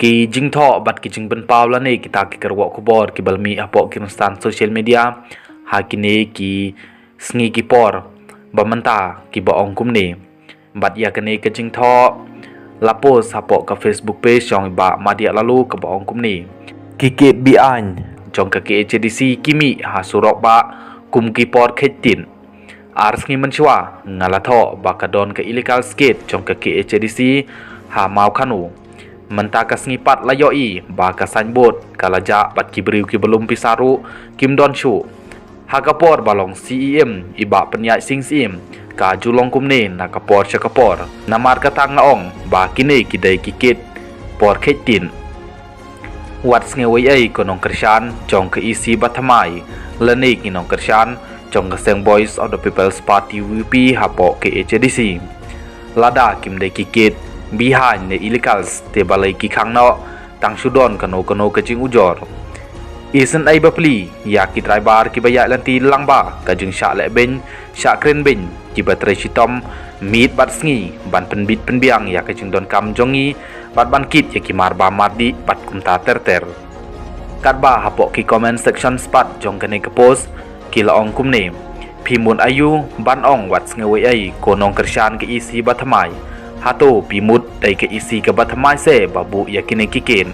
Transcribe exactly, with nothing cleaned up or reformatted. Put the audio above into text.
Ki jingthoh bad ki jingpynpaw lane kita ki kyrwoh khubor kiba la mih hapoh ki rynsan social media ha kine ki sngi ki por ba mynta kiba ong kumne. Bad ïa kane ka jingthoh la post hapoh ka Facebook page jong i Bah Madiah Laloo kaba ong kumne: Ki kit beaiñ jong ka K H A D C ki mih ha surok bah kum ki por kheit tit. Ar sngi mynshuwa nga la thoh ba ka don ka illegal gate jong ka K H A D C ha Mawkhanu. Mynta ka sngi pat la ïohi ba ka signboard ka la jah bad ki briew kiba lum pisa ruh kim don shuh. Ha ka por ba long C E M i Bah Pynïaid Sing Syiem, ka ju long kumne na ka por sha ka por. Namar kata nga ong ba kine ki dei ki kit por kheit tit. Wat sngewei ei ko nongkyrshan jong ka E C bathymmai lane ki nongkyrshan jong ka seng Voice of the People's Party, V P, hapoh K H A D C. Lada kim dei ki kit beaiñ ne illegals te balei ki khang noh tang shu don kano kano ka jingujor. Isynei bapli ïa ki driver kiba ïaid lynti lyngba ka jingshah lehbeiñ shah krenbeiñ kiba trei shitom miet bad sngi ban pynbit pynbiang ïa ka jingdonkam jong ngi bad ban kit ïa ki marbam mardih bad kumta ter ter. Katba hapoh ki comment section spot jong kane ka post ki la ong kumne: Phi mut aïu ban ong wat sngewei ei ko nongkyrshan ka E C bathymmai? Hato phi mut dei ka E C ka bathymmai se ba buh ïa kine ki kit?